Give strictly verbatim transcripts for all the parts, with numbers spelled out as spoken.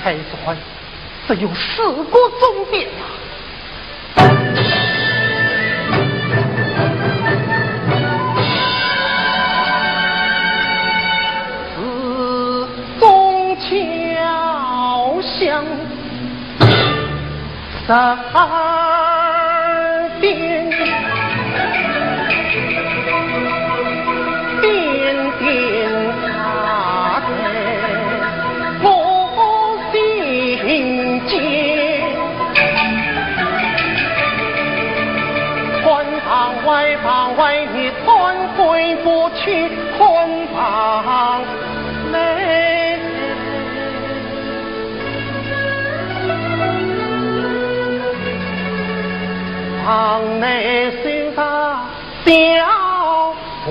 太子，只有四个忠臣啊。四座桥相 十二点，点点插在我心间。穿堂外，堂外你穿回不去，穿堂 堂内修道小红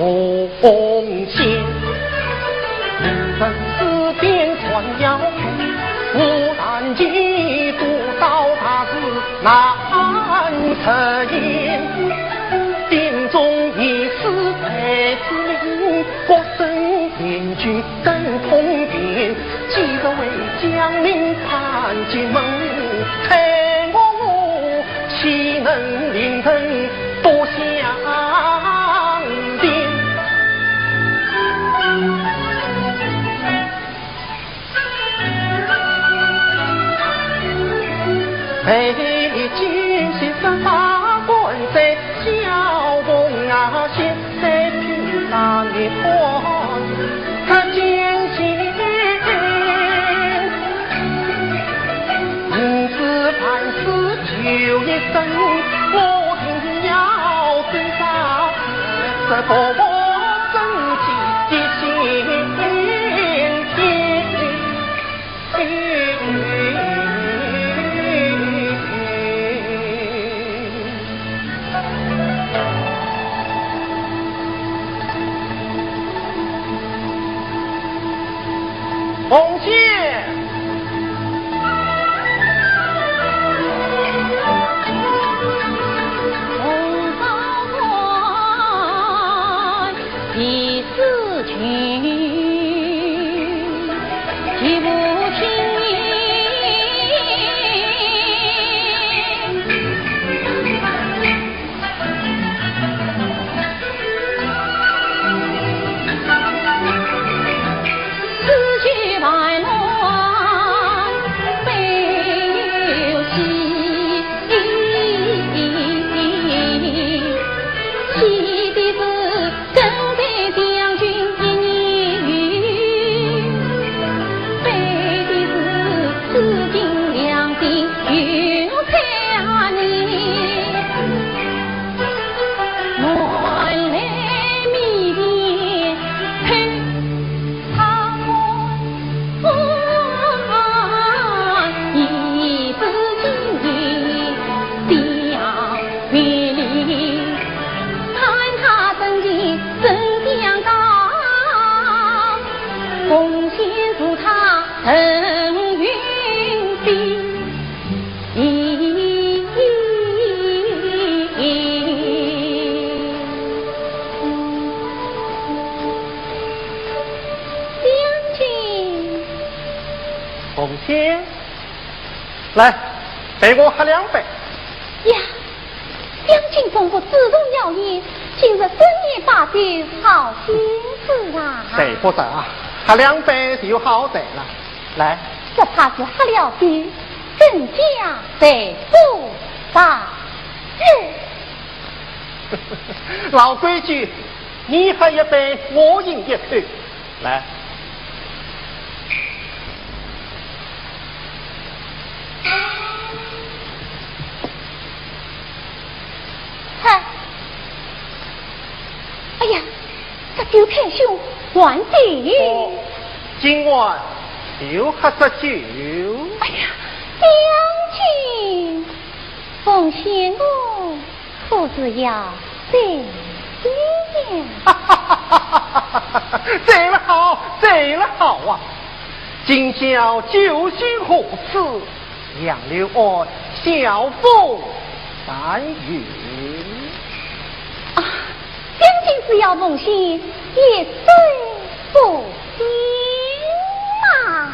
线，名人诗篇传要开，武断其毒，到大事难成言。 殿中仪式在此令，各省联军登通天。几若位将领参见门，猜我岂能令人多相见。 为今昔日大官在，小红啊，现在披上你官，可见心。明知凡事求一生，我定要追杀，这个我真计的心天。 红线。红烧官， 第四句，记不清。四句白鸾飞游戏。 写的是征北将军一年游，背的是紫金良心云彩啊你，满来米田推。 将军。红线，来，陪我喝两杯。呀，将军从不主动邀饮，今日深夜把酒，好兴致啊。对不得啊，喝两杯就好得了。来。只怕是喝了酒，更加对不上。 老规矩，你喝一杯，我饮一口。来。嗨，哎呀，这酒太凶，还酒。哦，今晚就喝这酒。哎呀，将军，奉劝我 可是要醉了。醉了好，醉了好啊！今宵酒兴何处？杨柳岸，晓风残云。啊，将军只要奉劝，也醉不醒啊。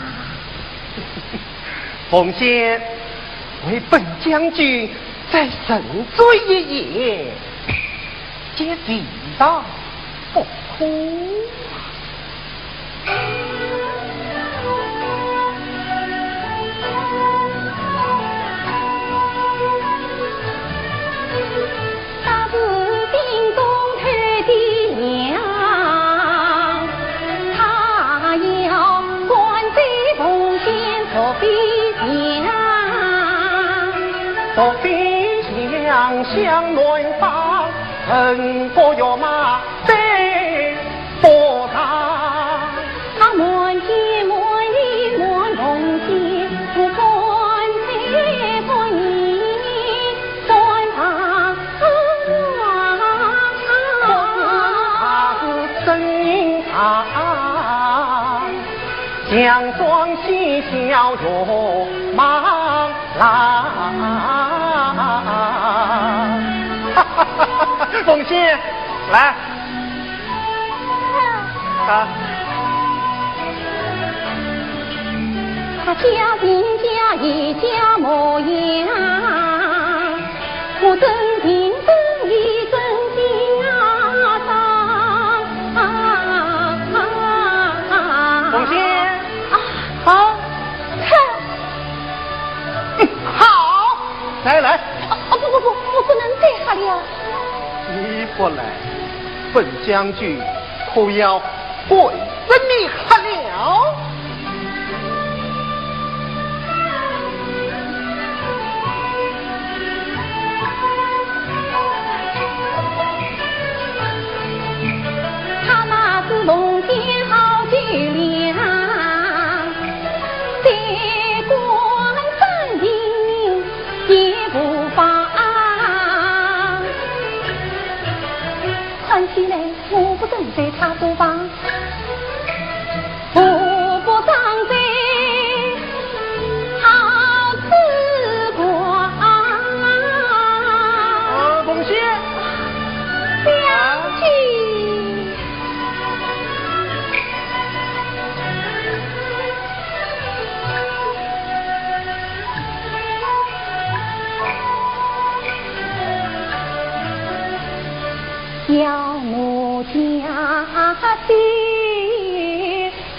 凤仙，为本将军再认罪一言，这未尝不可。 凤仙，来。啊。凤仙。啊。啊。 好，再来。啊，啊，不，不，不，我不能再喝了。你不来，本将军可要跪着你喝了。 看起来我不存在他多吧？我不存在好时光。啊，凤仙。将军。 要我家的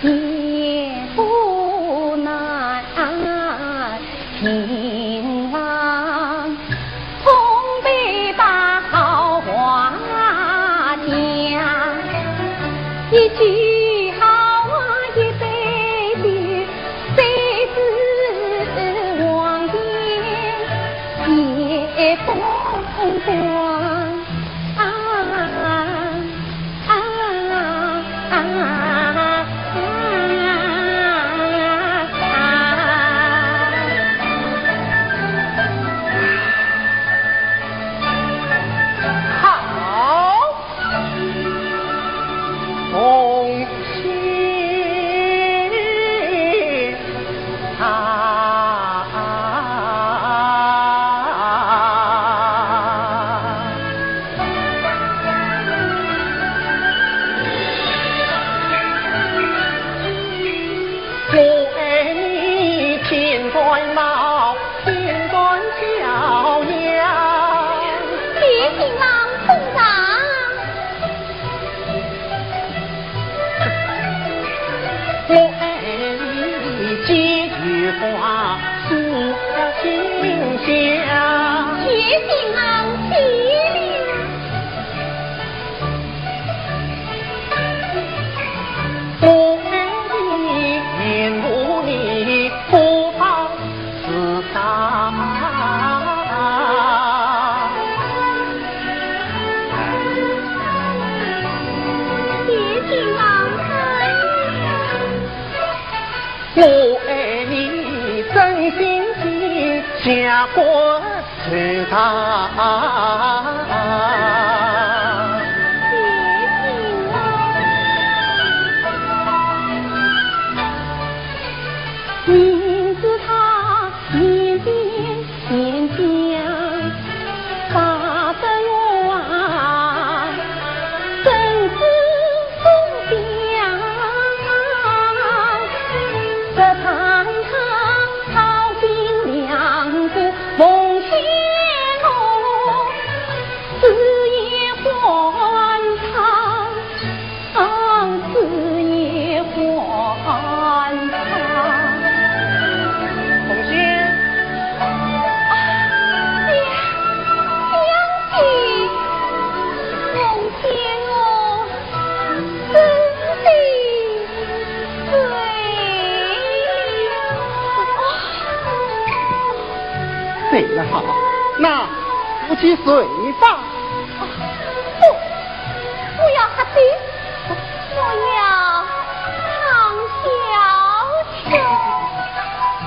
也不难，情郎奉陪把好话讲，一句好话一杯酒，杯子望眼也不光。 啊，啊，啊，啊。好。 同心啊。我爱你千转闹，千转小呀。谢新郎送上。 我爱你几句话诉心香。谢新郎谢了。我爱你，念我你，不怕 自杀。谢新郎。我爱你真心真意，下官求他。谢新郎。 明知他年纪渐将发生啊，怎知不想，只盼他好心睡了好，那我去睡吧。不，不要喝酒，我要唱小曲，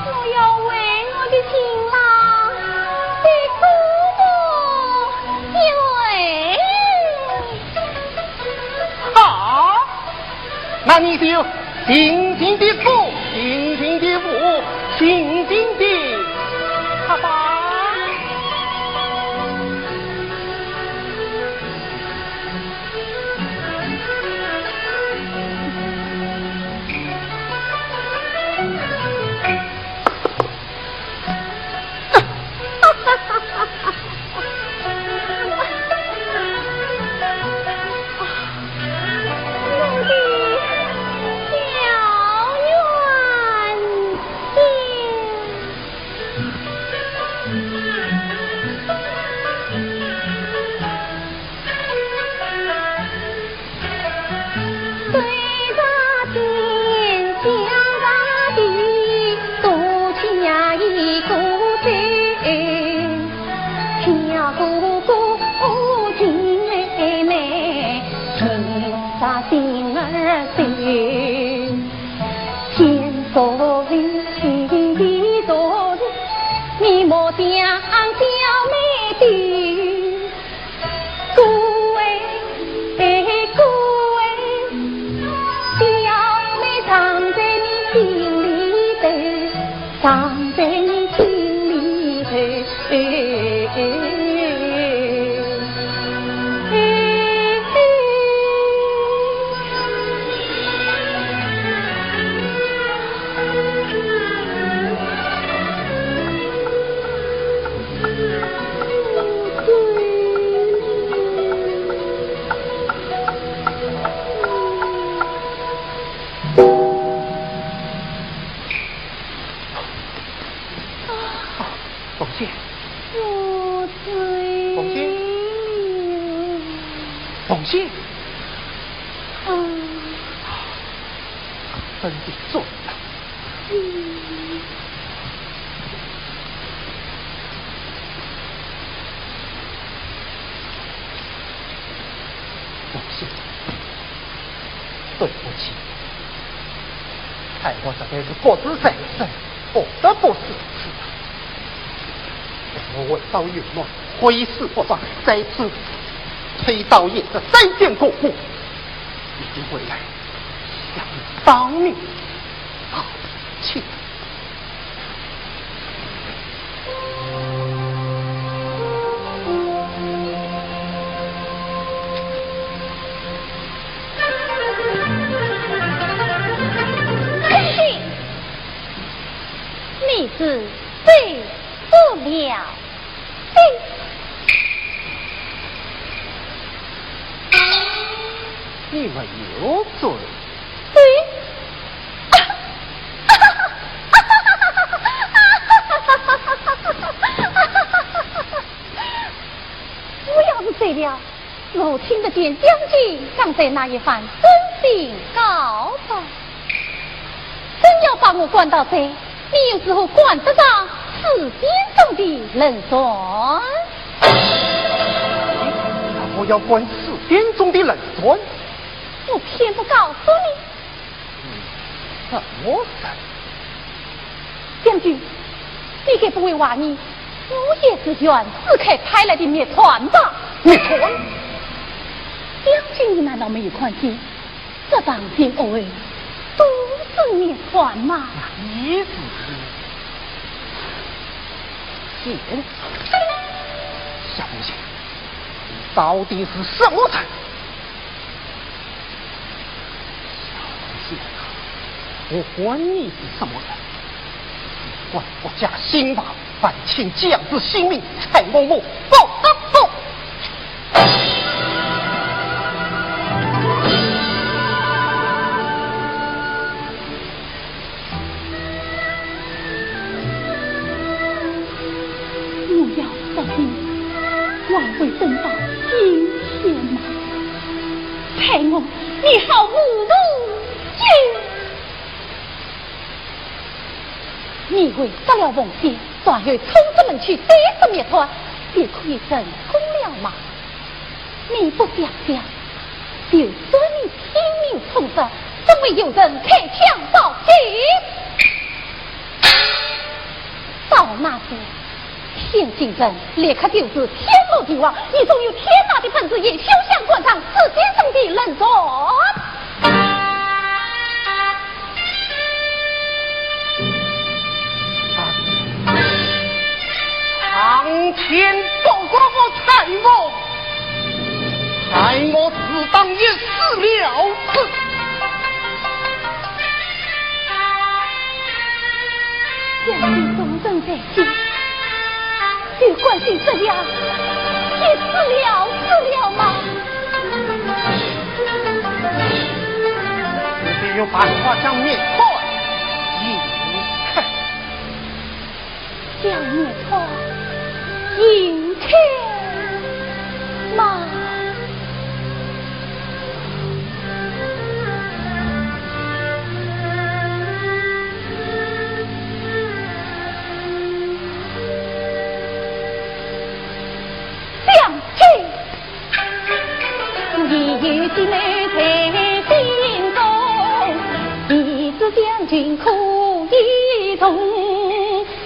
我要为我的情郎再过一回。好，那你就 尽情地做，尽情地舞，尽情地唱吧。凤仙，凤仙，凤仙，真的醉了。凤仙，对不起，待我实在是不知者，我的不是。我为到云南，会师不防，在此推倒也这三间过户，一定会来向你当面道歉。你是谁？ 不了。你没有醉。对。我要是醉了，我听得见将军刚才那一番真心告白。真要把我关到这， 你又如何管得上诗篇中的冷船？我要管诗篇中的冷船？我偏不告诉你。你怎么说？将军，你该不会怀疑我也是袁世凯派来的谜团吧？谜团？将军，你难道没有看见？ 这旁边哦，都是谜团嘛。你是谁？小凤仙，你到底是什么人？小凤仙啊，我管你是什么人，你管国家兴亡， 还请将仔性命，才我我不得不。我要杀你，还会等到今天吗？待我，你好侮辱！你为杀了凤仙，若有冲出门去，对着密探，就可以成功了吗？你不想想，就算你拼命冲杀，总会有人开枪报警。到那时，天津人立刻就是天罗地网，你总有天大的本事，也休想钻上世界上的冷钻。 苍天不过我蔡锷，蔡锷自当一死了之。将军重症在床，就关心这样一死了之了吗？你有办法将密探引开。 将密探引开吗？将军！ 你有计谋在心中，你知将军可以动。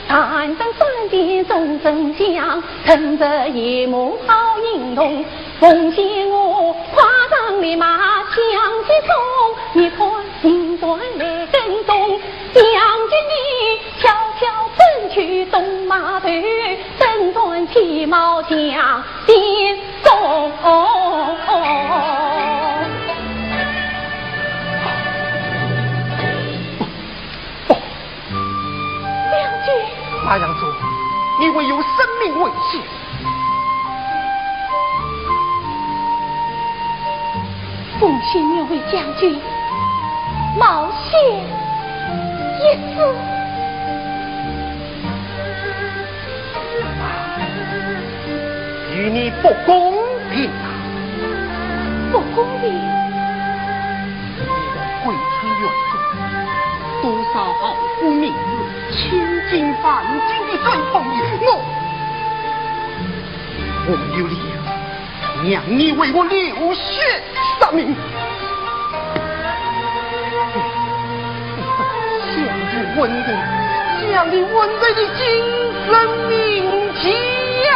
但等闪电中真相，趁着夜幕好行动。奉献我跨上烈马向前冲，你看心酸来跟踪。将军你悄悄奔去东码头，等船起锚向 边走。将军，马扬州，你会有生命危险。奉献愿为将军冒险一死。 与你不公平啊！不公平？你的归程远走，多少好夫名字，千金万金的追捧你，我，我没有理由让你为我流血。 杀命！想你昏迷，想你昏迷的精神病体呀！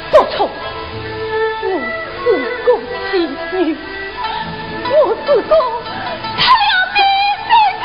不错，我是个奇女。 我是个吃了迷信的人。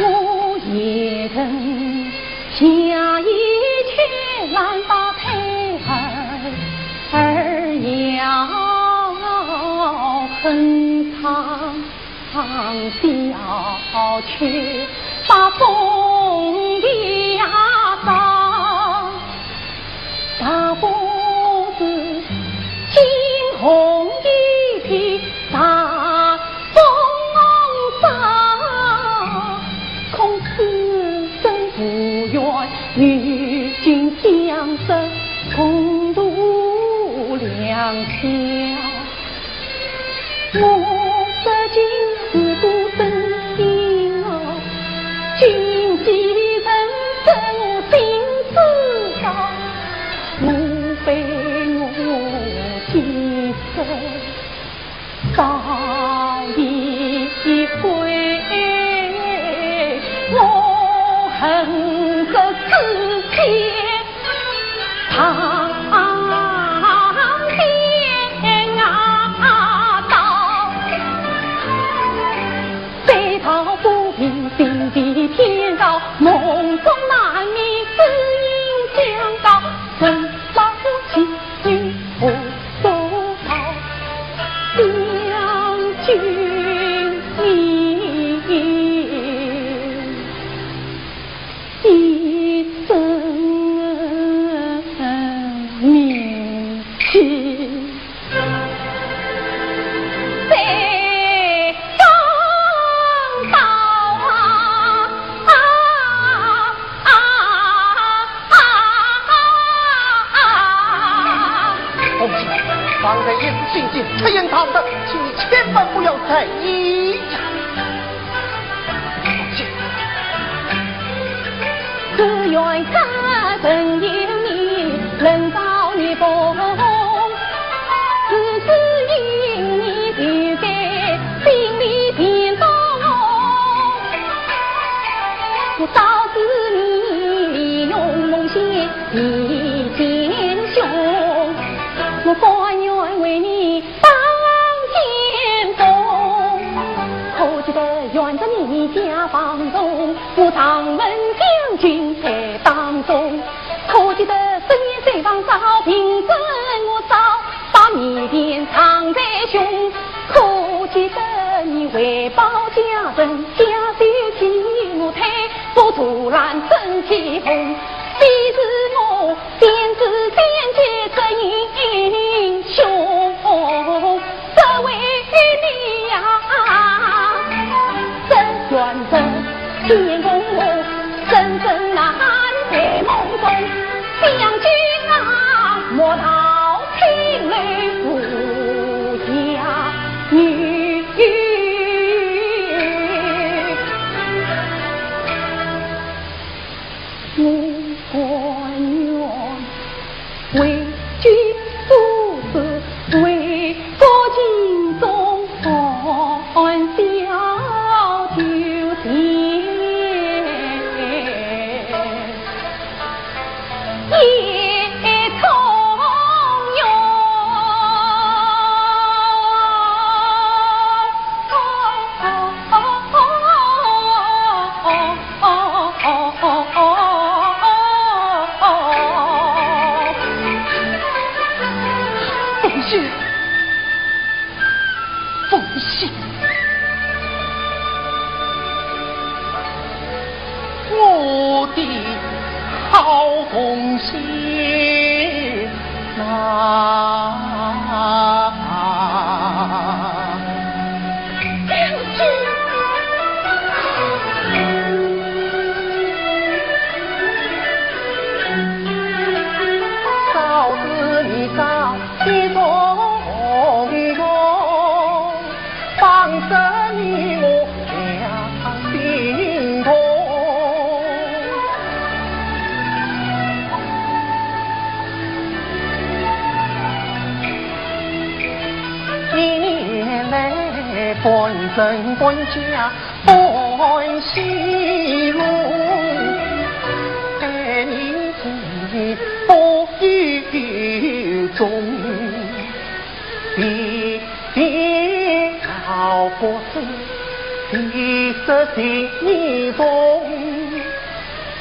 我也曾下一曲兰花配儿，儿要哼唱小曲把风笛呀打，打风是惊鸿一瞥。我这就是真心哦，今既然这我心知道，莫非我今生早已归？我恨这世间 苍天啊，道，飞逃不平，心系天朝，梦中难眠，只因相告，人老情死不道，将军你一生 名气。谁当道啊？啊啊啊啊！红姐，方才一时心急，出言唐突，请你千万不要在意呀。红姐， 只愿家人有你，人少你不红。只是因你就在心里变动。我早知你利用梦仙比奸雄，我甘愿为你 当先锋。可记得元朝你家亡中，我常问将军在当中。可记得十年水房招平春，我早把米田藏在胸。可记得你为保家人，家主妻我推，我竹篮生气风。非是我 先知先觉这英雄，只为你呀，真愿这天公我，真正难在梦中。将军啊，莫道青楼无家女。 我甘愿为君所死，为国尽忠，还小九天也从容。 凤喜，凤喜，我的好凤喜。 啊，将军。早知你早些从容， 放生你我两心同。一年来半生半家半喜乐，待你不由衷。 你的好不是，你说情意重，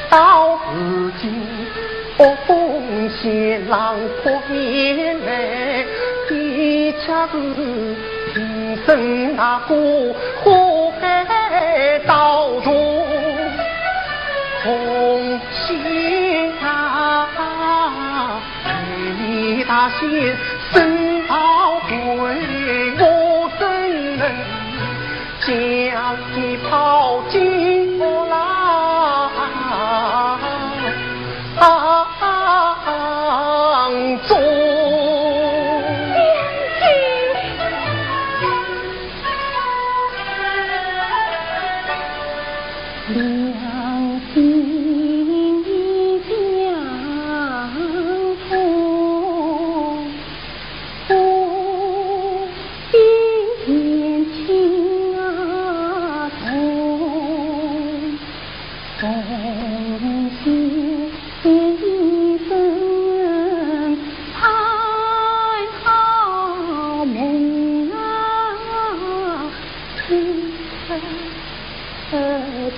到如今我凤喜浪破面来，你却是情深那个火海刀痛，凤喜啊！ 你大仙身宝贵，我怎能将你抛进波浪中？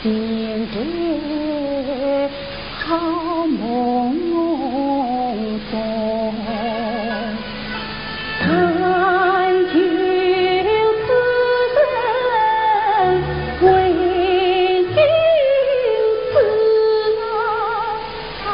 年月好懵懂，但求此生为君子啊。